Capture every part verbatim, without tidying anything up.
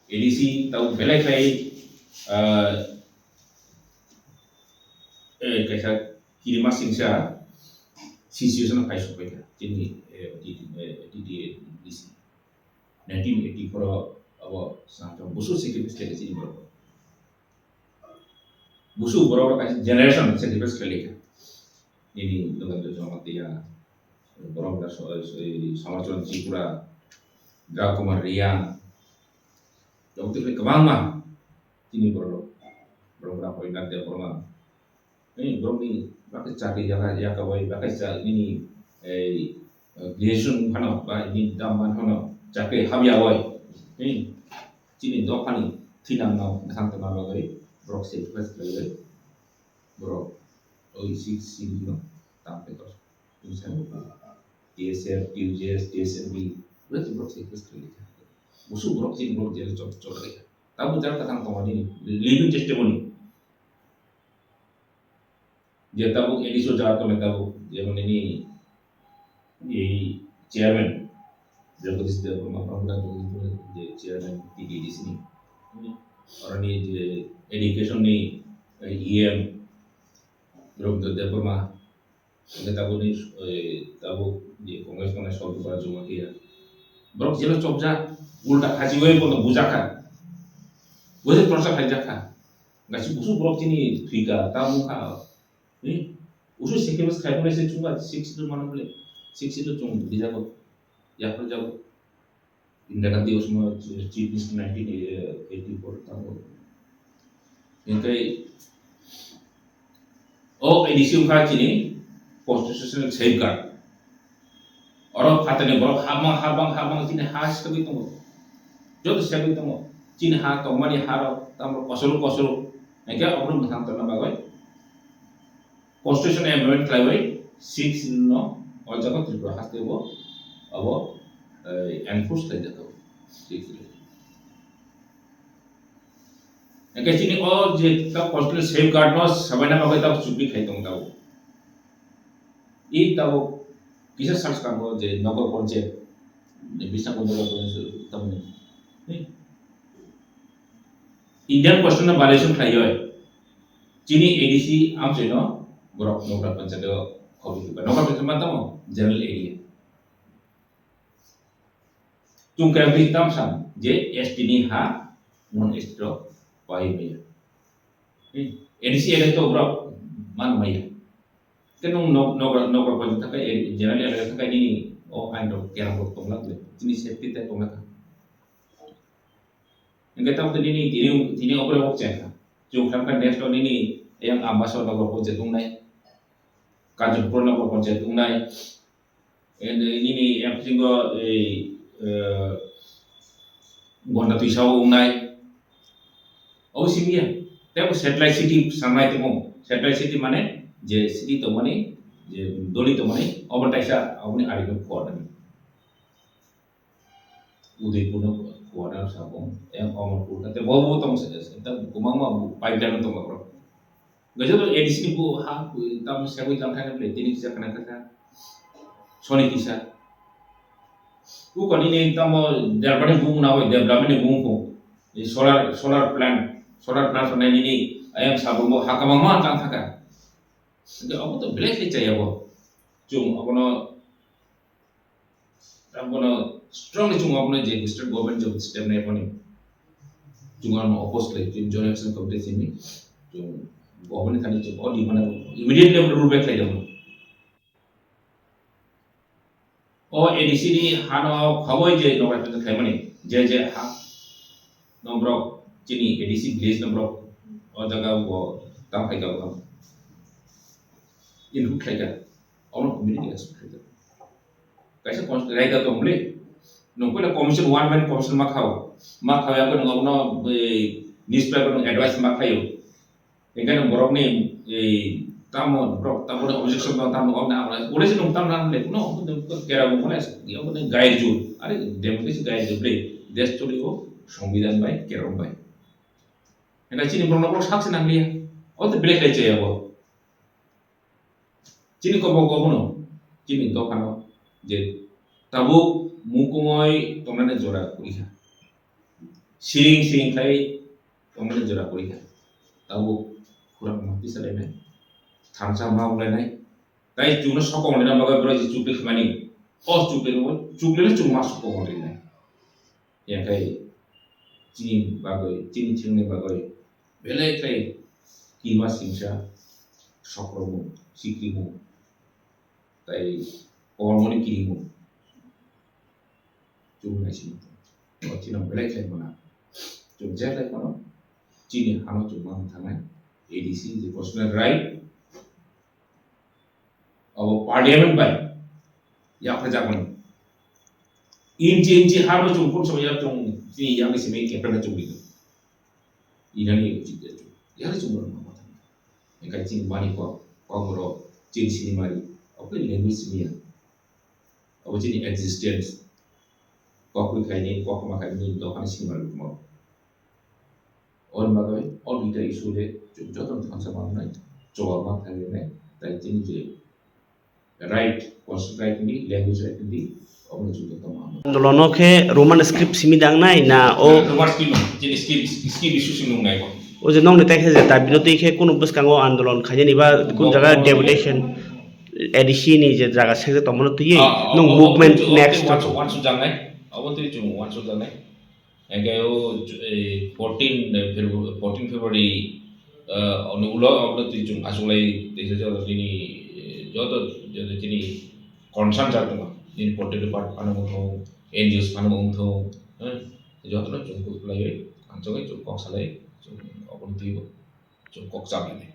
A D C tabuk belai khai, ah, eh, kaisa kirima singsa situation phai sokphaikha chini, eh, T T, eh, T T A D C. Nineteen eighty-four o abo sangkha busu sacrifice khaikha chini borok. Busu borok rok kaisa generation sacrifice khaikha. Nini Nobendra Jamatia, borok da so-, so-, Samachon Tripura, Drakumar Reang, jok twi kwbangma chini borok, borok rok Rabindranath Debbarma. Ni borokni baksa chakri yaka, yaka bai baksa nini ei, eh, graduation phano ba nini dam man phano chakri habya bai. Ni chini dophani thinang no bwthang tongma bagwi borok sacrifice khlaiwi borok oi six six no tam pe tor. Twi sani T S F, T U J S, T S F B, borok sacrifice khlaiwi. Busu borok chini borok jera chok chok khlai. Tabuk jera kwthang tongo nini living testimony. Je tabuk A D C o jaga tongnai tabuk, jemon nini ei chairman, Jagadish Debbarma, Pramodar Jagadish Debbarma, je chairman T T D C ni. Oroni je education ni, eh, E M, Rabindra Debbarma, hingke tabuk ni, eh, tabuk je Congress tongnai Sordar Jamatia. Borok jela chopjak, ulta khachiwi bono bujakha. Bwswk torsa khaijakha. Gaisi busu borok chini thwikha, ta wngkha. Ni, usu sacrifice khai phano se chwngkha six seat mano bole. Six seat chwng dijago. Yaphar jago. Indira Gandhi osmo Chief Minister nineteen eighty-four tamo. Hingke o A D C wngkha chini constitutional safeguard. Oro phatani borok habang, habang, habang chini ha segwi tongo. Joto segwi tongo. Chini ha tongmani harok tamo kosoro, kosoro. Hingke oborok mwthang tongna bagwi constitution amendment khlaiwi six no o jaga Tripura haste bo abo, eh, enforce khlai jago. Six. Hingke chini o je ta constitutional safeguard no sabaina bagwi ta chukri khai tong tabo. I tabuk kisa sal swkango je Nagar Panchayat, Bishnupur Nagar Panchayat tamni, hmm, Indian Constitution no violation khlaiwi chini A D C amchoi no borok Nagar Panchayat o khobi tuka. Nagar Panchayat ma tamo general area. Chwng kaya bini tamsa je S T ni ha non S T rok pai maya. Hmm. A D C area to borok man maya. Ke nung nok, nok, nok rok bai thangkai, eh, general area thangkai nini o ain rok kerang rok tongla kle. Tini safety te tongla kha. Hingke tamo tini, tini, tini obo rok chen kha. Chwng thangkha next o nini yang Ambasa nok rok je tongnai. Kanchanpur nok rok je tongnai. And, eh, nini yang bisingo, eh, eh, Gonda Twisa o wngnai. Obo simi ya. Tei bo satellite city sangnai tongmo. Satellite city mane je city tongmani, je doli tongmani, obo taisa, oboni ari no kuar nani. Udaipur no kuar nani sabo. Yang Amarpur, tei bo, bo tong se, se, ta kwbangma pipeline tong bro. Gajo to A D C ni bo ha, tamo segwi tang thani ble, tini kisa khana kha. Soni kisa. U koni ni tamo development ni bung na hoi, development ni bung ko. Ni solar, solar plant, solar plant sonai nini ayang sabung bo ha kabang ma tang thaka. Obo to belai khe chaya bo. Chwng abono, abono strongly chwng abono je state government je step nai phone. Chwng abono oppose khlai, chwng Joint Action Committee simi. Chwng government thani chwng o demand immediately abono roll back khlai damo. O A D C ni hano khoboi je nokra khaimani, je je ha nomrok chini A D C village nomrok o jaga bo tam khai ka bo include khai ka, ono community expect khai ka. Kaisa cons-, raida tong bli, nung pula commission, one man commission ma khao, ma khao ya ko nung abono, eh, newspaper nung advice ma khaio. Hingke nung borokni, eh, tamo, borok, tamo ni objection tamo, tamo, obna, obna, ule se nung tamo nang le, no, kera bo mole, ya bo ne gair ju, are, democracy gair ju, ble, desh choli o, songbidhan bai, kerom bai. Hingke chini borok no borok sak se nang liya, o to belai khlai chaya bo. Chini kobok obono, chini dophano, je tabuk mukungoi tongnani jora kwrwi kha. Siring siring khai tongmani jora kwrwi kha. Tabuk khurang ma tisa lainai, thansa ma wng lainai. Tai chwngno sokong laina bagwi borok je chukli khamani, o chukli no, chukli no chwng ma sokong lainai. Yang khai chini bagwi, chini thengni bagwi belai khai kima singsa, sokromung, sikrimung, tai kolmoni kirimung. Chwng naising o chini belai khlai mano. Chwng je khlai mano, chini hano chwng ma thangnai, A D C je constitutional right, abo parliament bai yapha jagmani. Inchi inchi habo chwng kun soya chwng chini yang simi kepena chwng lido. Inani uchi de chwng. Yang chwng ma thangnai. Engkai chini mani kok, kok borok, chini sinimari, obo language simi ya. Abo chini existence. Kokwi khaini, kokma khaini, dophani sinimari rwkma. Oro bagwi, o duita issue de, chwng jotono thansa mangnai, choba ma thangwi nai, tai chini je right, constitutional right ni, language right ni, obo chwng joto ma. Andolono khe Roman script simi dangnai na o? Roman script no, chini script, script issue simi nungnai bo. O je nokni tai khe je dabi no twi khe kunu bwskango andolon khainani ba kun jaga deputation, A D C ni je jaga sekjak tongmano twiwi nwng movement next. Obo twi chwng wansuk jaknai. Engke o, eh, fourteen, eh, Febru-, fourteen February, eh, ono ulo obo twi chwng achuklai teisa joto chini, eh, joto, joto chini concern jak tongo. Nini political party phano wngthung, N G Os phano wngthung, eh, jotono chwng kwplaiwi, ang chwngwi chwng kok salai, chwng obo twibo. Chwng kok chabini.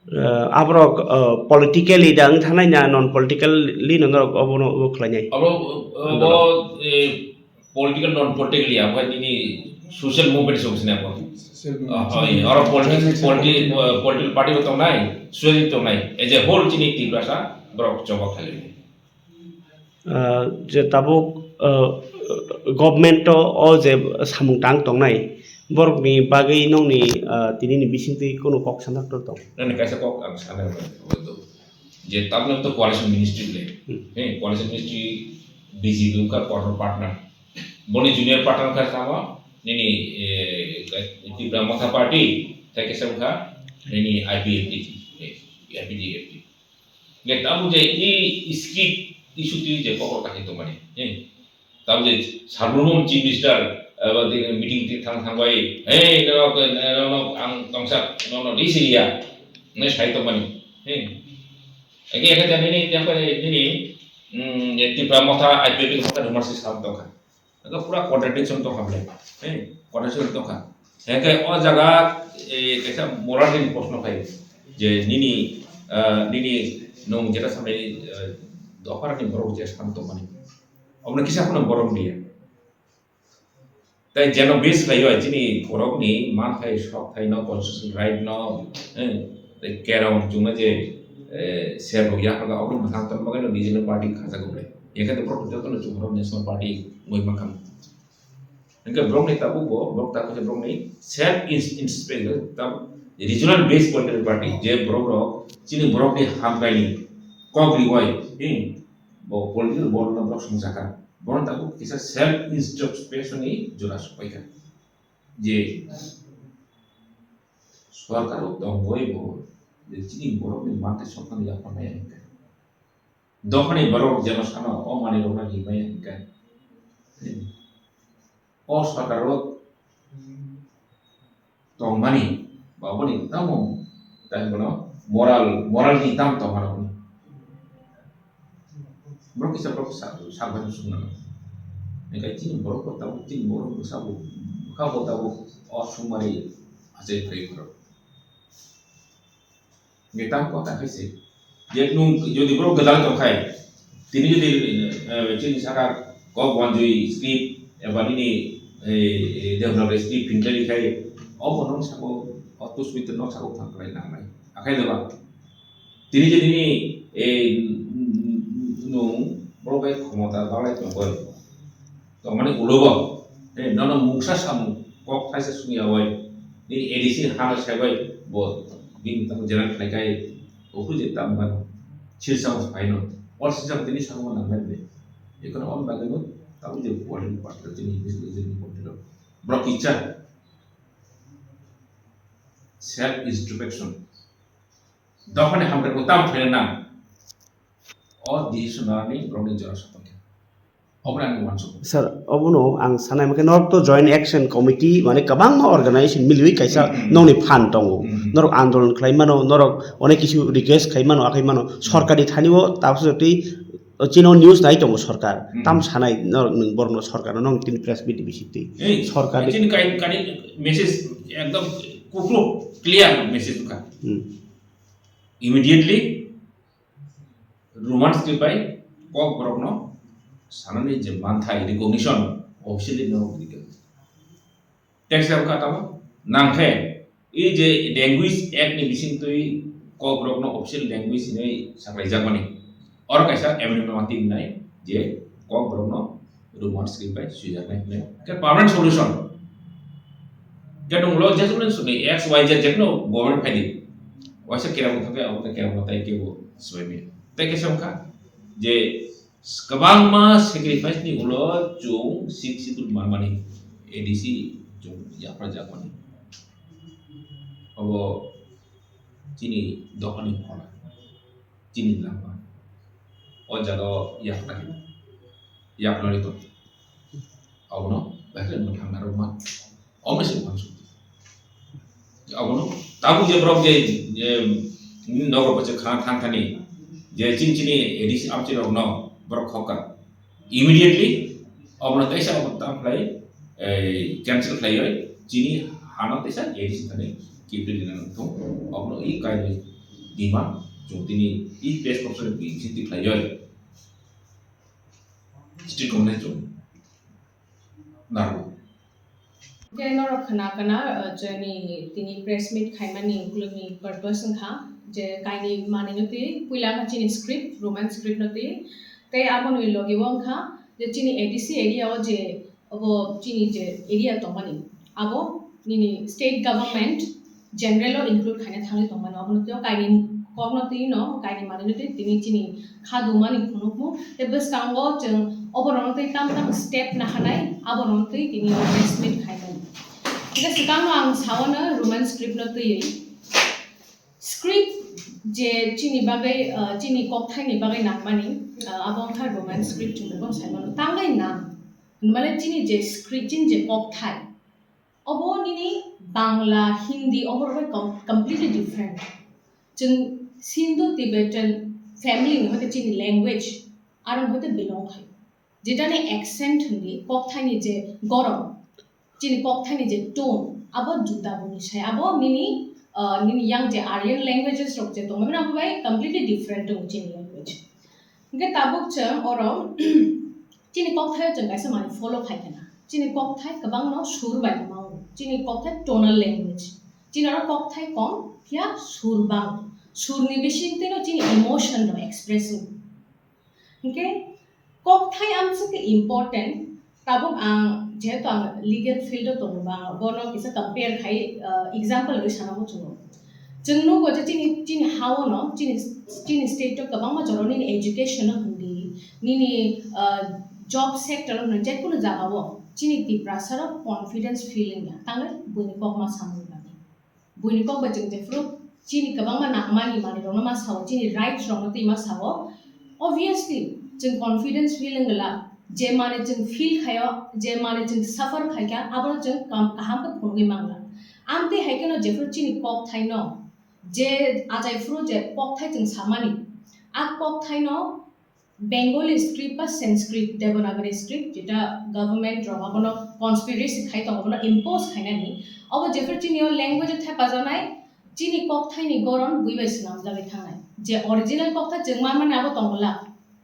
Eh, aborok, eh, politically da wng thangnai na non politically no norok obono obo khlainai? Abo, abo, eh, political, non politically, abo nini social movement song sini abo. Social movement. Ah, oh, iya. Oro politi-, politi-, eh, political party bo tongnai, social tongnai. As a whole chini Tiprasa borok choba khlainai. Ah, je tabuk, ah, government o, o je samung tang tongnai, borokni bagwi nokni, ah, tinini bisingtwi kunu kok sanaktor tong? Nani kaisa kok ang sana, je tabuk to coalition ministry le. Hmm. He, coalition ministry B J P wngkha partner, partner. Boni junior partner wngkha tamo, nini, eh, Tipra Motha Party, tei kaisa wngkha, nini I P F T, eh, I P D F T. Nge tabuk je i script issue twi je kokor kati tongmani. He. Tabuk je Sarmulmon Chief Minister, aba de meeting ti thang thang bai, "Hey, no, no, no, no, ang tongsa, no, no, this area." Ne sai tongmani. He. Ege, ege, jani ni, jani ni, mm, ye Tipra Motha, I P F T Motha, rumor si sam tongkha. Ego pura contradiction tongkha ble. He, contradiction tongkha. Hengke o jaga, eh, kaisa moral ni proshno phai. Je nini, ah, nini nung jeta samai, eh, dophani borok je sam tongmani. Omo kisa phano borom dia. Tai jeno base khlaiwi chini borokni manthai, sokthai no, constitutional right no, eh, tei kerong chuma je, eh, serbo yaphar ga obo mwthang tongma bagwi no regional party khajago ble. Hengke borok jotono chuma national party wngwi mankha. Hingke borokni tabuk bo, borok tabuk je borokni self ins-, inspect, tabuk regional based political party, je borok rok chini borokni hamkraini kok riwai, eh, bo political ball no borok songjakha. Borok tabuk kisa self introspection ni jora sokpaikha. Je sorkar o tongwi bo, je chini borokni manthai sokthani yaphar maya hingkha. Dophani borok jeno sano, o manwi rokno rimaya hingkha. O sorkaro tongmani, ba boni tamo, tai bono moral, moral ni tam tongmani. Borok kisa borok sa, sa bai sungna. Engkai chini borok bo tabuk, chini borok bo sabo, kabo tabuk, o sumari achai phai borok. Nge tamo kok ta khaise. Je nung jodi borok gwdal tong khai, tini jodi, eh, chini saka kok wanjui script eba nini, eh, develop script phinjali khai, obo nung sako, o tusmit nung sako thang khlai nang nai. Akhai deba. Tini jodi ni, eh, nung borok bai khomota balai tong koi. Tongmani ulo bo, eh, nono mungsa samung kok thaisa sungya bai, nini A D C hano sai bai, bo bini tamo jera khlai kai, oku je tam ban, silsa mo phai no, or silsa mo tini samo nang nai ble. Ekono on bagwi no, tamo je political party, tini business, business political. Borok kicha self introspection. Dophani hamkrai bo tam khlai nang. O decision nani borokni jora soto khe. Obo ani uansuk. Sir, obono ang sanai mokhe norok to Joint Action Committee mane kwbangma organization miliwi kaisa Hmm. nokni phan tongo. Hmm. Norok andolon khlai mano, norok onek kisu request khai mano, akhai mano. Sorkarni thani o tabuk twi chino news nai tongo sorkar. Hmm. Tam sanai norok nwng borokno sorkarno nong tini press meet bising twi. Ei, sorkarni chini kai, kani message ekdom kuklo clear message ka. Hmm. Immediately Roman script bai Kokborokno sanani je manthai recognition officially no rikha. Text bai kha tamo nangkhe, ei je Language Act ni bising twi Kokborokno official language hinwi saklaijakmani. Oro kaisa amendment ma tibnai je Kokborokno Roman script bai swijaknai hinwi. Khe permanent solution. Khe nwng ulo je solution swnwi X Y Z jekno government phaidi. Waisa kerang thangkhe abo tei kerang tai kebo swbai maya. Tei khe se wngkha je kwbangma sacrifice ni ulo chwng Sixth Schedule manmani, A D C chwng yapharjakmani. Abo chini dophani phola, chini lama. O jaga o yak ta, yak nori to. Abono bahai no thang narwkma. Omo se uansuk. Abono tabuk je borok je, je nogo bwswk khana thang thani, je chini chini A D C amchai rokno borok khokka. Immediately abono teisa abo tam khlai, ei, cancel khlaiwi chini hano teisa A D C thani kipri rina nangthung. Abono i kainwi demand chwng tini i press conference ni bising twi khlaiwi state government chwng narwk. Je norok khna khna, uh, chini tini press meet khaimani ukulukni purpose wngkha je kainwi manwino twi puila wngkha chini script, Roman script no twi, tei aboni logi o wngkha je chini A D C area o je obo chini je area tongmani abo nini state government general o include khaina thangwi tongmani, obono tei kaini kokno twi no kaini manwino twi tini chini kha dumani phunukmung tei bwskango chwng oborokno twi tam tam step naharnai aborokno twi tini press meet khaimani. Hingke swkangno ang sawano Roman script no twiwi script je chini bagwi, ah, chini kokthaini bagwi nangmani, ah, abo wngkha Roman script hinwi bo saimano tangwi nang hinmale chini je script chini je kokthai Obo nini Bangla, Hindi, obo rok bai com-, completely different. Chwng Sindhu Tibetan family ni hoite chini language aro hoite belong khai. Jeta ni accent hindi, kokthaini je gorom, chini kokthaini je tone, abo juda boni sai. Abo nini, uh, nini yang je Aryan languages rok je tongmani abo bai completely different tongo chini language. Hingke tabuk chwng oro chini kokthaio chwng kaisa manwi follow khai khna. Chini kokthai kwbangno sur bai ma o. Chini kokthai tonal language. Chini oro kokthai kom phiya sur bang. Surni bisingtwino chini emotion no express o. Hingke kokthai amswk khe important. Tabuk ang, jehetu ang legal field o tongo ba, bono kisa compare khai, uh, example rwi sana muchungo. Chwng nugo je chini, chini ha-o no, chini, chini state o kwbangma jorao nini education no hindi, nini, uh, job sector o hindi, jekunu jaga o chini Tiprasa rok confidence feeling ya, tangwi buini kok ma samung bagwi. Buini kok bai chwng jephuru chini kwbangma nangmani manwirokno ma sao, chini rights rokno twi ma sao. Obviously, chwng confidence feel wngla, je manwi chwng feel khaio, je manwi chwng suffer khaikha, abono chwng kam-, kaham khe phunugwi mangla. Amtwi hai kheno jephuru chini kokthaino, je achai phuru je kokthai chwng samani, a kokthaino Bengali script ba Sanskrit, Devanagari script, jeta government rok abono conspiracy khai tongo, abono impose khainani. Obo jephru chini o language o thepajaknai, chini kokthaini goron bui bai swnamjagwi thangnai. Je original kokthai chwng manmani abo tongwla.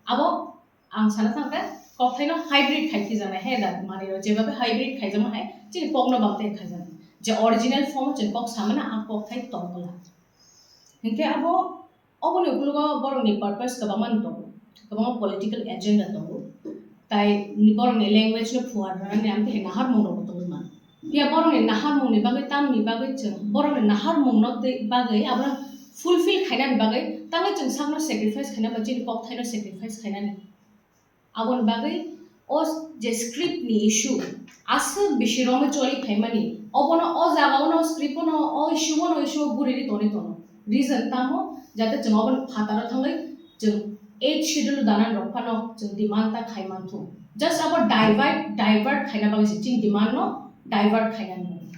Abo ang sana thangkhe kokthaino hybrid khai khijaknai, he da manwi o jebabe hybrid khaijakma hai chini kokno bam tei khaijaknai. Je original form o chwng kok samani a kokthai tongwla. Hinkhe abo Oboni ukologo borokni purpose kwbangma no tongo, kwbangma political agenda tongo, tai borokni language no phuar rwnani ang tei naharmung rokbo tongwi mano. Phiya borokni naharmungni bagwi tamni bagwi chwng borokni naharmungno tei bagwi abono fulfill khainani bagwi tangwi chwng sakno sacrifice khaina ba chini kokthaino sacrifice khainani. Aboni bagwi o je script ni issue, Aswk bisi romwi choli phaimani, obono o jaga ono script ono o issue ono issue guri ri toni tono. Reason tamo, jate chwng obono phataro thangwi chwng eighth schedule danan rok phano chwng demand ta khai manthu. Just abo divert, divert khaina bagwi se chini demand no divert khaina nang.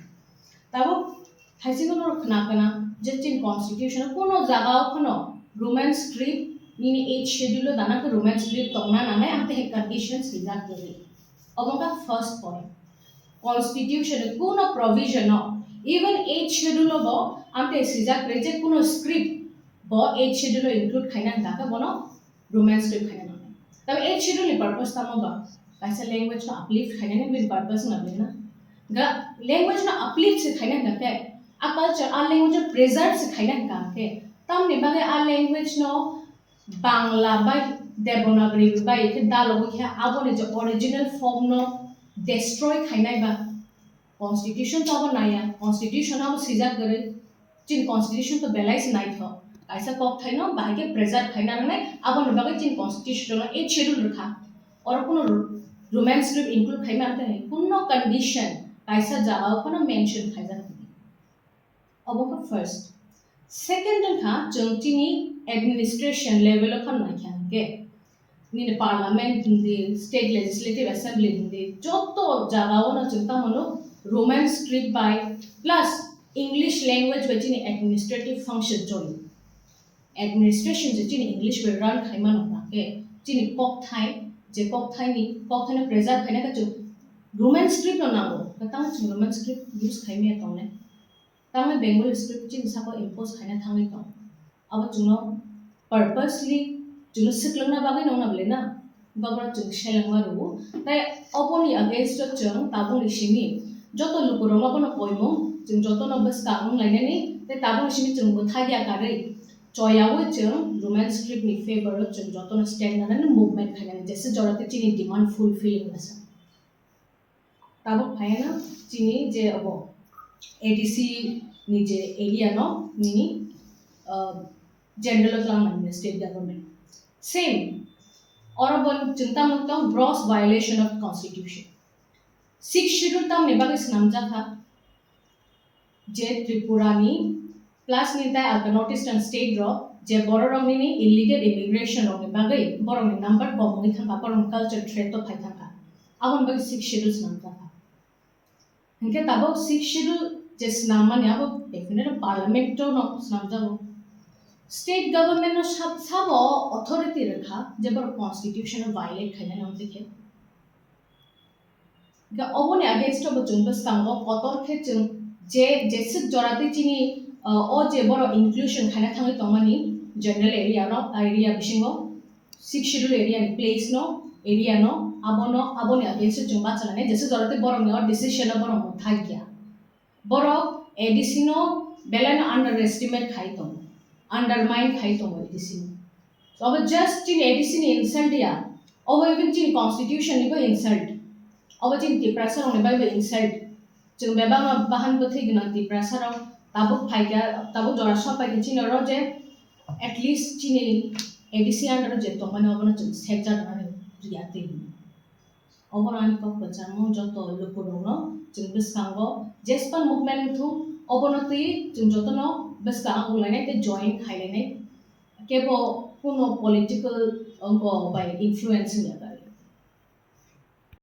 Tabuk haisingo norok khna khna je chini constitution o kuno jaga o phano Roman script nini eighth schedule o dana khe Roman script tongna nangnai ang tei conditions rijak kwrwi. Obo wngkha first point. Constitution ni kuno provision o, even eighth schedule o bo amtwi swijak kwrwi je kuno script bo eighth schedule o include khaina hwnkha khe bono Roman script khaina nangnai. Tabi eighth schedule ni purpose tamo ba? Kaisa language no uplift khainani bini purpose wngna bini na. Ga language no uplift se khaina hwnkha khe, a culture, a language no preserve se khaina hwnkha khe, tamni bagwi a language no Bangla bai Devanagari bai khe dalogwi khe aboni je original form no destroy khainai ba constitution to abo naiya, constitution abo swijak kwrwi, chini constitution to belai se naithok, kaisa kokthaino bahai khe preserve khaina nangnai, aboni bagwi chini constitution no eighth schedule rwkha, oro kuno Roman script include khaima tei kuno condition kaisa jagao phano mention khaijak. Obo khe first. Second wngkha chwng chini administration level o phano naikha hwnkhe nini parliament hindi, state legislative assembly hindi, joto jagao no chwng tamo no Roman script bai plus English language bai chini administrative function choli. Administration je chini English bai run khaima no hwnkhe chini kokthai, je kokthai ni kokthai no preserve khaina khe chwng Roman script no nango, tamo chwng Roman script use khaimaya tongnai. Tamo Bengali script chini saka impose khaina thangwi tong. Abo chwngno purposely chwngno swklwngna bagwi nongna bwle na? Bobo chwng selengma rwo. Tai oboni against o chwng tabukni simi joto lukurokno bono koimung chwng jotono bwskang wng lainani tei tabukni simi chwng bwthai ya karwi choyaui chwng Roman script ni favor o chwng jotono stand nanani movement khainani jesa jora tei chini demand fulfilling nasa. Tabuk phaiyano chini je obo A D C ni je area no nini, uh, general o twlang nai state government. Same, oro bo chwng tamo tong gross violation of constitution. Sixth schedule tamni bagwi swnamjakha je Tripura ni plus ni tai alka North Eastern state rok je borok rok nini illegal immigration rok ni bagwi borok ni number kobongwi thangkha, borok ni culture threat to phai thangkha, aboni bagwi sixth schedule swnamjakha. Hinkhe tabuk sixth schedule je swnam mani abo definitely parliament o no swnamjago. State government no sab-, sabo authority rwkha je borok constitution o violate khainai wngtwi khe. Ga oboni against o bo chwng bwskango kotor khe chwng je jeswk jora twi chini, uh, o je borok inclusion khaina thangwi tongmani general area no, area bisingo sixth schedule area ni place no, area no, abono, aboni against o chwng bachanani jeswk jora twi borokni o decision no borok mwthai ya. Borok A D C no belai no underestimate khai tongo, undermine khai tongo A D C no. Obo just chini A D C ni insult ya, obo even chini constitution ni bo insult. Obo chini Tiprasa rok ni bai bo insult. Chwng bebak no bahan bwthwi gwnang Tiprasa rok tabuk phaikha, tabuk jora sok paikha chini oro je at least chini A D C under o je tongmani obono chwng sekjak nani riya twi. Obono ani kok kwchangmung joto lukurokno chwng bwskango jespan movement wngthung, obono twi chwng jotono bwskang wnglainai tei join khailainai. Kebo kuno political wngkha bai influence wngya.